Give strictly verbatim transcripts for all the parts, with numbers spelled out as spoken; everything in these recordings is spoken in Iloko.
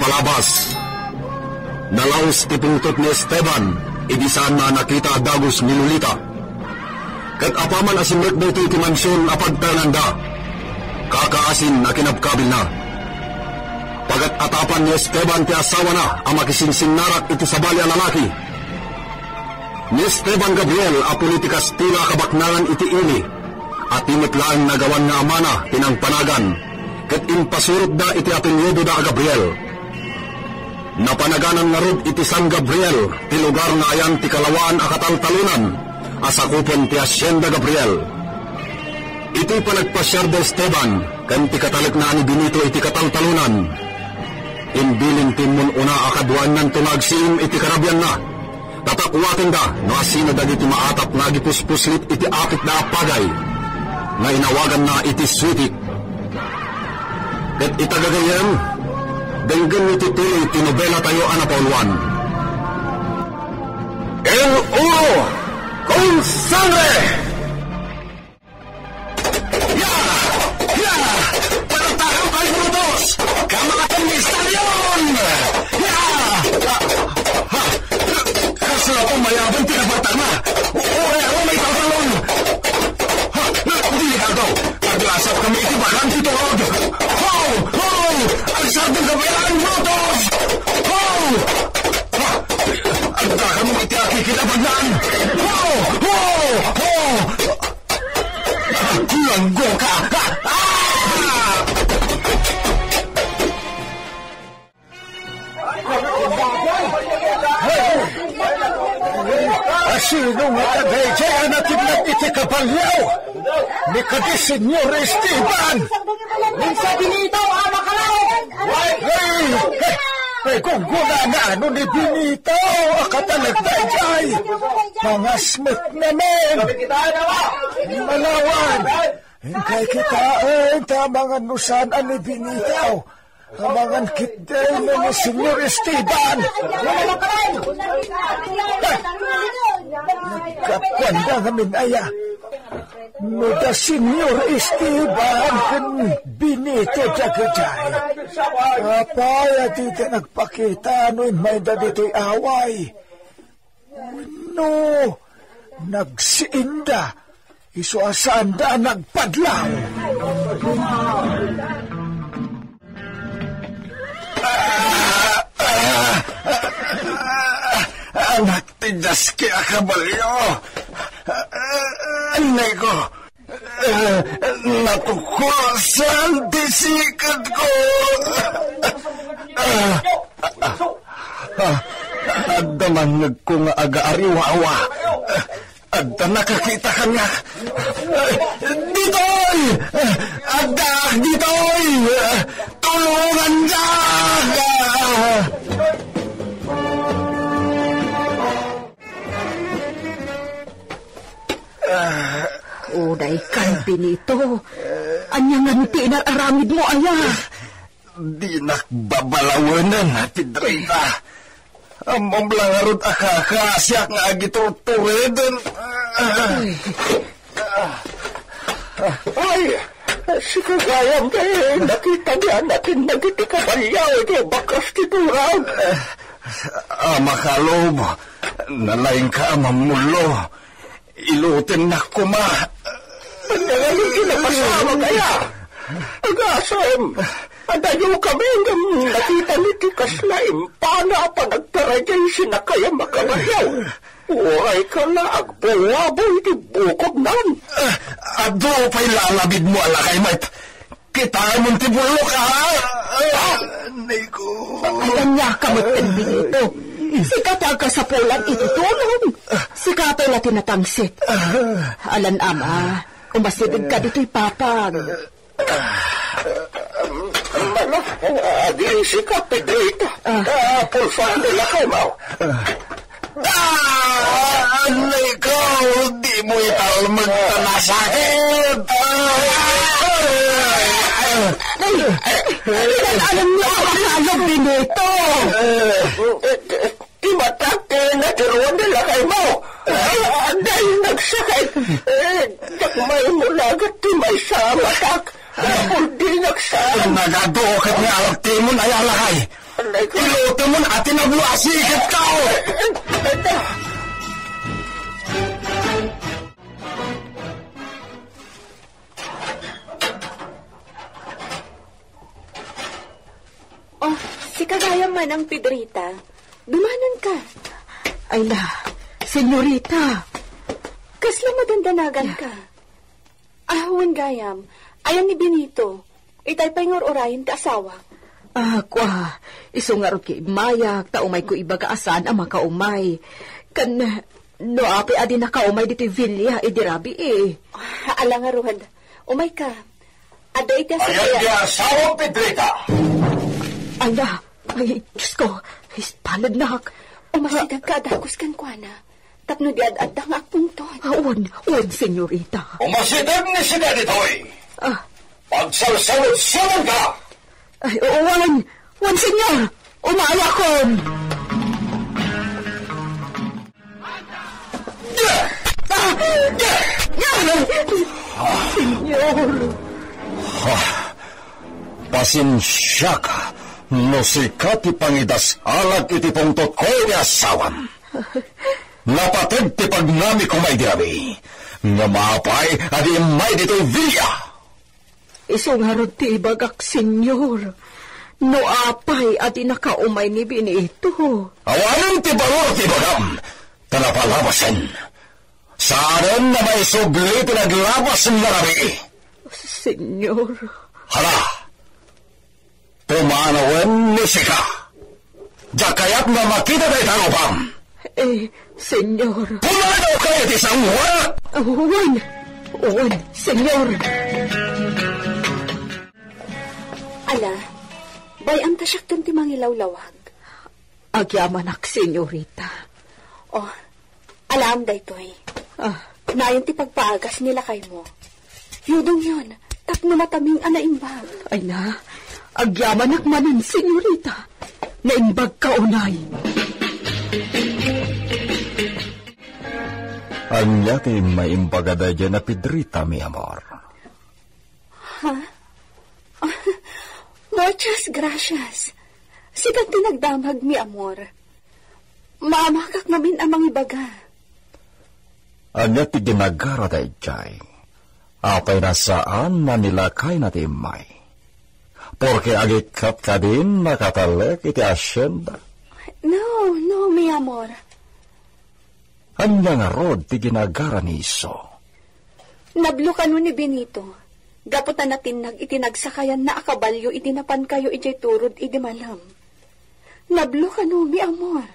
Labas. Nalaus ti pungtot ni Esteban, idi saanna a nakita a dagus ni Lolita. Ket apaman a simrek daytoy iti mansion a pagtaenganda, kakaasin a kinabkabilna. Pagat-atapan ni Esteban ti asawana a makisinsinnarak iti sabali a lalaki. Ni Esteban Gabriel a puli ti Kastila a kabaknangan iti ili, a ti met laeng nagawan nga amana ti nangpanagan, ket impasurotda iti apelyidoda a Gabriel. Napanaganan ngarud iti San Gabriel ti lugar nga ayan ti kalawaan a kataltalonan a sakupen ti Hacienda Gabriel. Iti panagpasiar da Esteban ken ti katalekna a ni Benito iti kataltalonan, imbilin ti immun-una a kaduaennanto nga agsiim iti karabianna. Tatakuatenda no asino dagiti maatap nga agipuspuslit iti apitda a pagay nga inawaganna iti suitik. Ket ita gagayyem, denggenyo ti tuloy ti nobelatayo a napauluan. El Oro con Sangre! Ya! Ya! Panagtakam kay Brutus! Kamakaton ni Stadion! Ya! Ah! Ha! Kasla pamayaban ti napartana! Uray ako may tatalon! Ha! Delikado! Aglasap kami iti bakang ti tuod! Ho! Ho! Agsardeng kami ang Brutus! Ho! Ha! Agdakam iti akikinabangan! Ho! Ho! Ho! Langgo ka! Ah! Ah! Asino nga kadaydiay a natibnag iti kabalio? Ni kadi Señor Esteban! Ni San Benito a Makalaw! Ay! Ay, gunggunana no ni Benito a katalek daydiay! Pangasmet namin! Malawan! Inkay kitaen ta amangan no saan a ni Benito. Amangan ketdi no ni Señor Esteban. Gapuanda ngamin aya. No da Señor Esteban ken Benito dagitoy. Apay a dida nagpakita no immayda ditoy away? Wenno, nagsiinda, isu a saanda a nagpadlaw. Anak ti diaski a kabalio. Annayko, Eh, natukosan ti sikatko. Ah, ah, ah, adda mangngegko nga agaariwawa. Adda nakakita kaniak. Eh, ditoy! Eh, adda ditoy! Eh, tulongandak! Ah! Ah. Uray kan, Benito. Ania ngarud ti inar-aramidmo aya? Dinak babalawen, Pedrita. Ammom la ngarud a kakaasiak nga agiturtureden. Ay. Ay, sika gayam, eh, nakita mi a natindag iti kabalio iti bakas ti turag. Ah, Makalub, nalaingka a mammullo. Ilutennak koma. Ania ngarud ti napasamak aya? Agasem, adayo kami ngem nakita mi ti kasla impana a panagtarayda iti sinakayam a kabalio. Uray ka la agbuwabo iti bukodnan. Ah, adu pay lalabidmo a lakay met. Kitaem ti bullok, a? Ah, Nico. Ania ka met ken Benito? Sika ti agkasapulan iti tulong. Sika pay la ti natangsit. Alan ama, umasideg ka ditoy papag. Mano, adi sika, Pedrita. Ah. Ah, por favor, lakay mo. Ah, Nico, di mo italmeg ta nasakit. Ay, pinag-alam niya ako ng alog, Benito. Ti matak ti natiruan ni lakay mo. Agday nagsakit. Eh, dakmay mo lagat ti maysa a matak. Apul di nagsa. Nagadu ket nga altimon ay alakay. Ilutemon a tinablo a siket kao! Oh, sika gayam, Manang Pedrita. Dumanan ka. Ay la, senyorita. Kasla madandanagan ka? Ah, wen gayam. Ayan ni Benito. Itay pay nga ur-urayen ti asawa. Ah, kua, isu ngarud nga immayak, ta umayko ibaga a saan a makaumay. Ken, no apay a di nakaumay ditoy villa, idi rabii. Ah, ala ngarud. Umay ka. Adda iti Ayan asagaya. Ti asawam, Pedrita. Ala, ay, Diyos ko, ispalagnak. Umasideg ka a dagus kenkuana. Tapno di ad-adda nga agpungtot. Ah, wen, wen, senyorita. Umasideg ni sida ditoy. Ah. Pagsalsaludsodan ka. Ay, oo, wen, wen, senyor. Umayakon. Ah, ah, ah, senyor. Ah, pasensiaka no sika ti pangidasalak iti pungtotko iti asawam. Napateg ti pagnamik koma idi rabii. Ngem apay a di immay ditoy villa? Isu ngarud ti ibagak, senyor. No apay a di nakaumay ni Benito. Awanen ti balor ti ibagam, ta napalabasen. Saanen a maisubli ti naglabas nga rabii. Senyor. Hala, pumanawen ni sika. Diak kayat nga makita dayta rupam. Eh, senyor. Pumanaw ka iti sanguak! Wen, wen, senyor. Ala, bay-am ta siak ti mangilawlawag. Agyamanak, senyorita. Oh, alaem daytoy. Ah. Nayon ti pagpaagas ni lakaymo. Yudongyon, tapno mataming a naimbag. Ay na, agyamanak manen, senyorita. Naimbag ka unay. Ania ti maimbag a daydiay a Pedrita, mi amor? Ha? Muchas gracias. Sika ti nagdamag, mi amor. Maamakak ngamin a mangibaga. Ania ti ginagara daydiay? Apay a saan a ni lakayna ti immay? Porke agikkat kadin nakatalek iti asienda? No, no, mi amor. Ania ngarud ti ginagara ni isu? Nablo kano ni Benito, gapu ta natinnag iti nagsakayanna a kabalio idi napankayo idiay turod idi malem. Nablo kano, mi amor.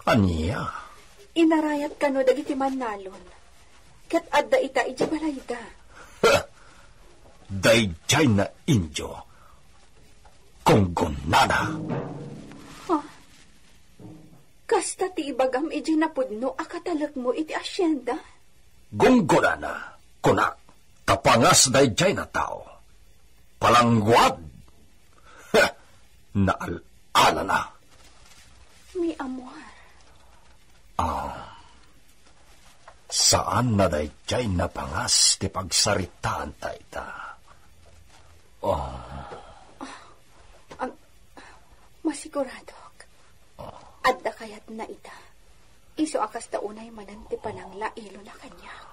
Ania? Inarayat kano dagiti mannalon, ket adda ita idiay balayda. Daydiay nga indio, gunggonana. Ha? Kasta ti ibagam idiay napudno a katalekmo iti asienda? Gunggonana, kunak, ta pangas daydiay a tao. Palangguad! Ha! Naal-alana. Mi amor. Ah, saan a daydiay a pangas ti pagsaritaanta ita. Ah. Ah, masiguradok. Adda kayatna ita. Isu a kasta unay manen ti pananglailona kaniak.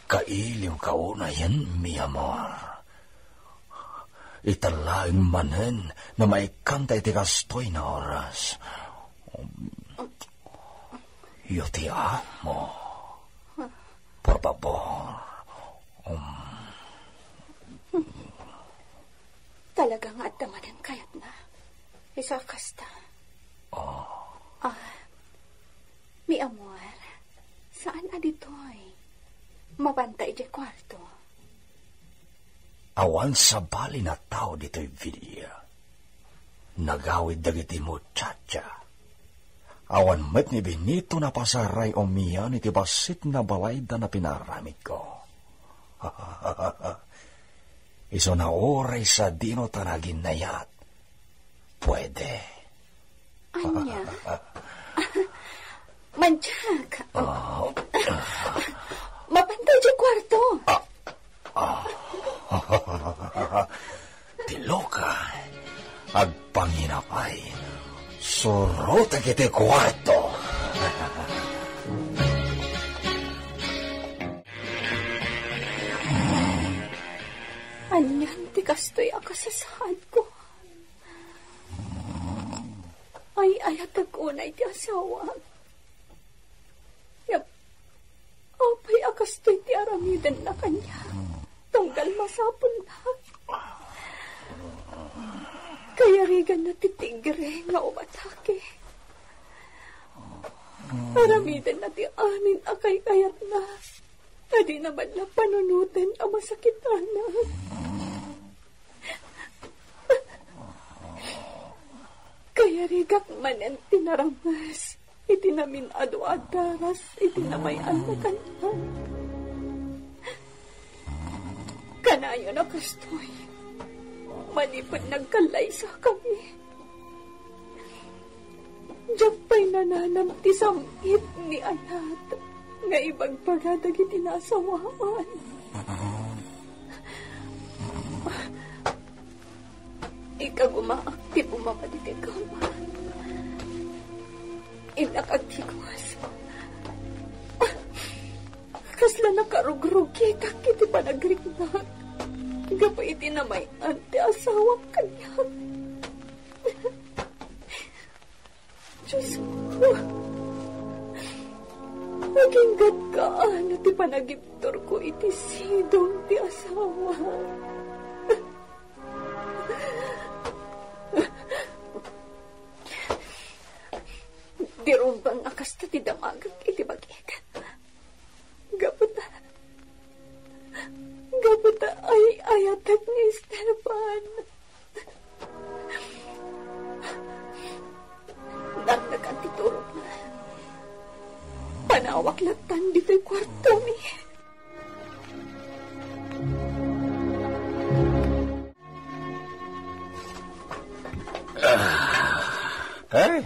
Kailiwka unayen, mi amor. Ita laeng manen a maikkanta iti kastoy a oras. Yo ti amo. Por fabor. Um. Talaga nga adda manen kayatna. Isu a kasta. Oh. Ah, mi amor, saan a ditoy. Mapanta idiay kuarto. Awan sabali a tao ditoy villa. Nagawid dagiti muchacha. Awan met ni Benito a pasaray umian iti bassit a balayda a pinaaramidko. Isu a uray sadino ta naginnayat. Pwede. Ania? Mandiak. Ah. Mapanta idiay kuarto. Ah. Ah. Ti loka. Surotek iti kuarto. Anian ti kastoy a kasasaadko? Ay-ayatek unay ti asawak. Ngem apay a kastoy ti aramidenna kaniak? Tunggal masapulnak. Kayariganna ti tigre nga umatake. Aramidenna ti amin a kaykayatna. A dina man la panunoten a masakitanak. Kayarigak manen ti narames iti namin-ado a daras iti namay-an a kaniak. Kanayon a kastoy, manipud nagkallaysakami. Diak pay nananam ti sam-it ni Ayat nga ibagbaga dagiti naasawaan. Ikagumaak ti bumaba ditoy kama. Innak agtigos. Kasla nakarugrugikak iti panagriknak gapu iti namay-an ti asawak kaniak. Diosko, aginggatka no ti panagibturko iti sidong ti asawa. Di rumbeng a kasta ti damagek iti bagik. Gapu ta, gapu ta ay-ayatek ni Esteban. Narnakan ti turogna. Panawak lattan ditoy kuartomi. Ah, eh,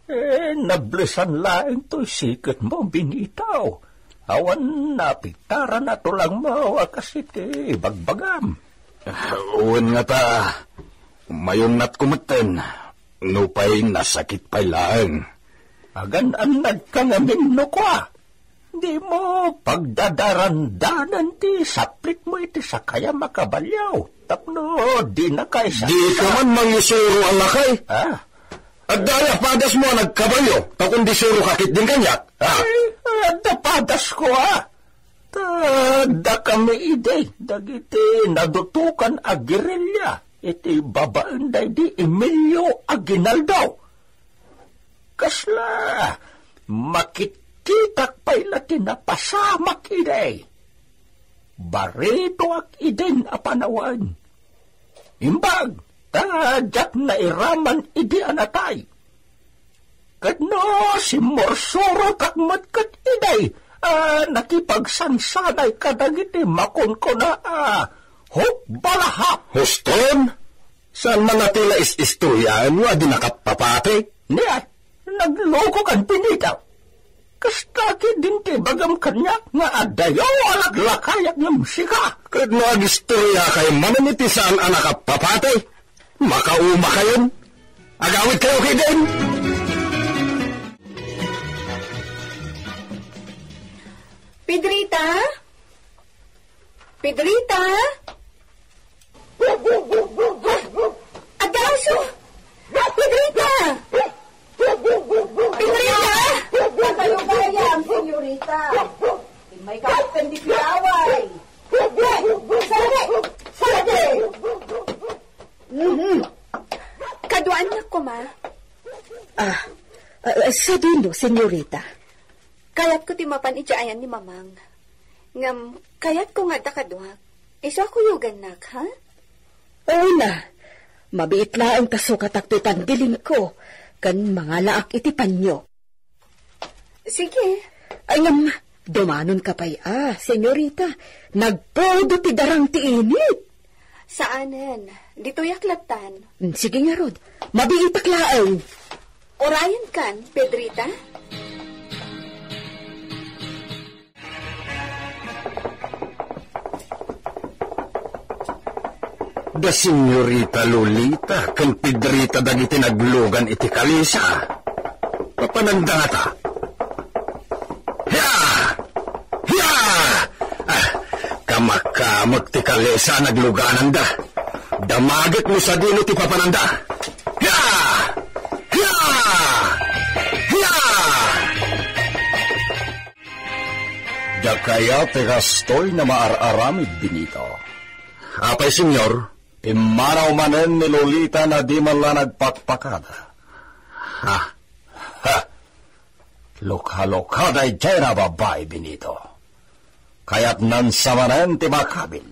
eh, nablesan laeng toy siketmo, Benito. Awan napigtaran a tulangmo a kas iti bagbagam. Ah, wen ngata, mayunnatko metten, nupay nasakit pay laeng. Agan-annadka ngamin no kua. Dimo pagdadarandanen ti saplitmo iti sakayam a kabalio tapno dinaka isakita. Dika man mangisuro a lakay. Ah. Adda aya padasmo a nagkabalio, ta kundi suroka ketdin kaniak. Ah. Ay, adda padasko, ah. Ta addakami idi dagiti nadutokan a gerilya iti babaen daydi Emilio Aguinaldo. Kasla makitkitak pay la ti napasamak idi. Baritoak idin a panawen. Imbag ta diak nairaman idi a natay. Ket no simmursurotak met ket idi a nakipagsansanay kadagiti makunkuna a hukbalaha. Huston? Saan man a ti la is-istoryaen nga adi nakapapati? Ni ay, nagluko kan pinitaw. Kasta ketdin ti ibagam kaniak nga adayo a laglakayak ngem sika. Ket no agistorya kay manen iti saan a nakapapati, makauma kayon. Agawid kayo ketdin. Pedrita? Pedrita? Adda aso! Pedrita! Pedrita! Ano gayam, senyorita? Immay ka ken di pilaway. Sadi! Sadi! Mhm. Kaduaan nga koma. Ah, ah, sadino, senyorita? Kayatko ti mapan idiay ayan ni Mamang. Ngem kayatko nga adda kaduak. Isu a kuyogannak, ha? Una, mabiit laeng ta sukatak toy pandilinko, ken mangalaak iti panyo. Sige. Ay, ngem, dumanonka pay a, senyorita. Nagpudo ti darang ti init. Saanen. Ditoyak lattan. Mm, sige ngarud. Mabiitak laeng. Urayenkan, Pedrita? Da Senyorita Lolita ken Pedrita dagiti naglugan iti kalesa. Papananda ngata. Hia! Hia! Ah, kamakamek ti kalesa a naglugananda. Damaget no sadino ti papananda. Hia! Hia! Hia! Diak kayat ti kastoy nga maar-aramid, Benito. Apay, Senyor? Pimmanaw manen ni Lolita a di man la nagpakpakada. Ha? Ha! Lukalukada idiay a babai, Benito. Kayatnan sa manen ti makabil.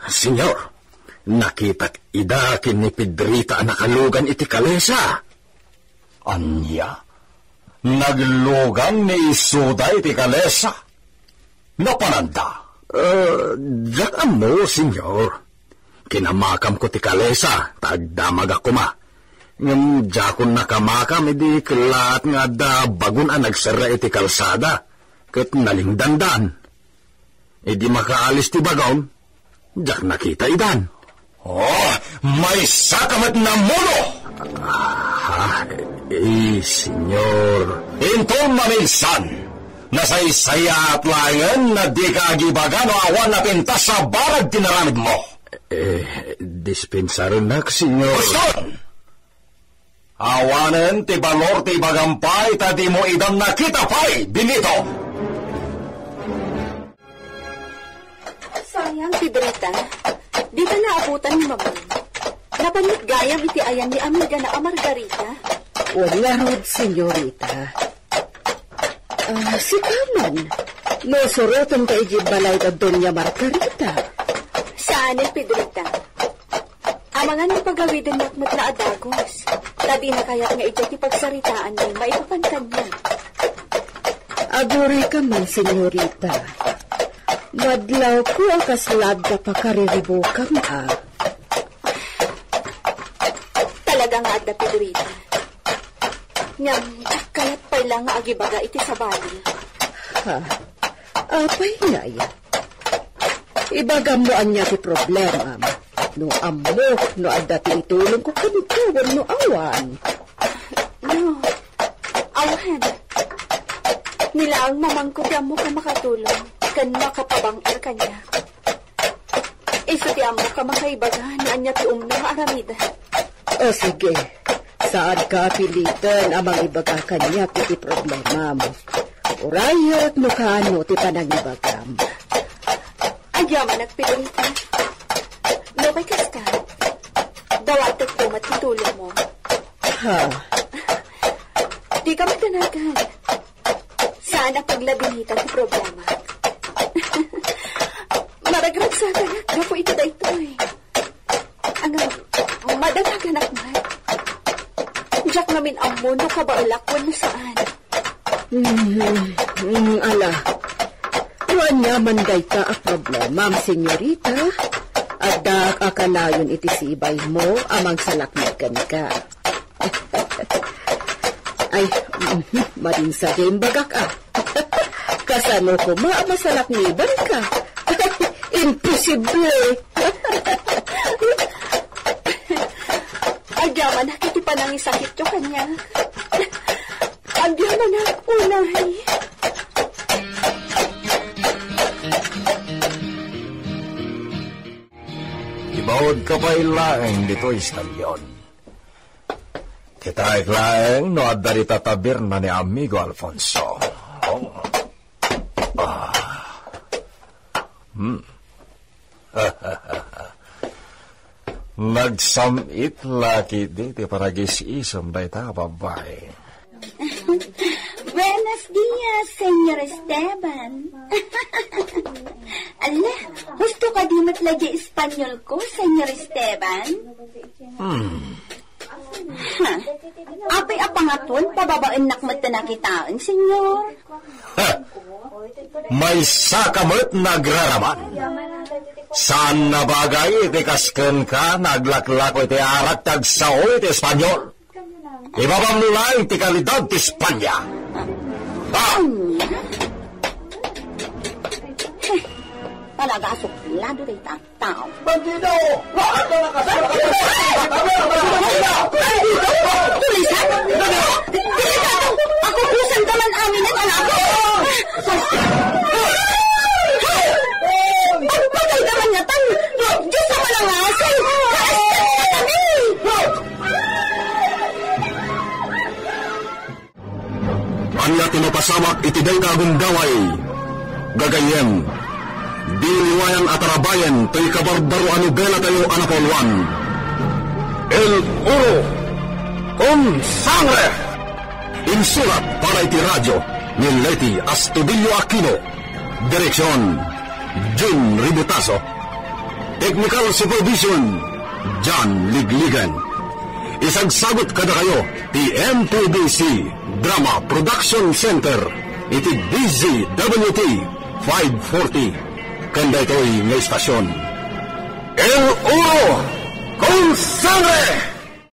Senyor, nakitak ida ken ni Pedrita a nakalugan iti kalesa. Ania? Naglugan ni Isuda iti kalesa? Napananda? Eh, diak ammo, Senyor. Kinamakamko ti kalesa, ta agdamagak koma. Ngem diakon nakamakam idi kellaat nga adda bagun a nagserra iti kalsada, ket nalingdandan. Idi makaalis ti bagun, diak nakita idan. Oh, maysa ka met namuno! Ah, eh, Senyor. Inton maminsan, nasaysayaat laengen a dika agibaga no awan napintas a barag ti naramidmo. Eh, dispensarennak, Senyor. Uston! Awanen ti balor ti ibagam pay ta dimo idan nakita pay, Benito! Sayang, Pedrita. Dita naabutan ni Mama. Napan met gayam iti ayan ni amigana a Margarita. Wen ngarud, Senyorita. Ah, sika man. No, surotenta idiay balay da Doña Margarita. Saanen, Pedrita. Amangan nga pagawidennak met la a dagus. Ta dina kayat nga idiay ti pagsaritaanmi maipapan kaniak. Agurika man, Senyorita. Madlawko a kasla adda pakariribukam, a. Talaga nga adda, Pedrita. Ngem diak kayat pay la nga agibaga iti sabali. Ha? Apay ngay? Ibagam no ania ti problemam. No ammok no adda ti itulongko kenka wenno awan. No, awan. Ni laeng mamangko ti ammok a makatulong ken makapabang-el kaniak. Isu ti ammok a makaibaga no ania ti umno nga aramiden. O sige, saanka a piliten a mangibaga kaniak iti problemam. Urayek no kaano ti panangibagam. Agyamanak, Pedrita. No kay kasta, dawatek koma ti tulongmo. Ha? Dika madanagan. Saan a paglabinitan ti problema. Maragragsakanak gapu iti daytoy. Ngem, madanaganak man. Diak ngamin ammo no kabaelak wenno saan. Mm, mm, ala. No ania man dayta a problemam, Senyorita, addaak a kanayon iti sibaymo a mangsalaknib kenka. Ay, mhm, madinsagem bagak a. Kasano koma a masalaknibanka? Imposible! Agyamanak iti panangisakityo kaniak. Agyamanak, unay. Ibaudka pay laeng ditoy estalyon. Kitaek laeng no adda dita tabirna ni Amigo Alfonso. Oh. Ah. Hmm. Nagsam-it la ketdi ti panagis-isem dayta a babai. Buenos dias, Señor Esteban. Ala, husto kadi met la diay Espanyolko, Señor Esteban? Hmm. Ha? Apay a pangatoen, pababaennak met ti nakitaen, Señor? Ha! Maysaka met nga agraraman. Saan a bagay ti kas kenka nga aglaklako iti arak ti agsao iti Espanyol. Ibagam laeng ti kalidad ti Espanya. Ah! Talaga, suplado dayta a tao. Bandido! Bakit ka nakasama ka? Bandido! Bandido! Tulisan! Delikado! Ako, kusan ka man amin ang anak ko! Agpatay ka man nga tan! Diyos a manangasay! Kaaskan ka kami! Ania ti mapasamak iti dayta a gundaway? Gagayyem, di liwayan a tarabayen toy kabarbaro a nobelatayo a napauluan, El Oro con Sangre. Insurat para iti radio ni Leti Astudillo Aquino. Direksyon, Jun Ributaso. Technical supervision, John Ligligan. Isagsagut kadakayo ti M P B C Drama Production Center iti D Z W T five forty. Ken daytoy nga istasyon, El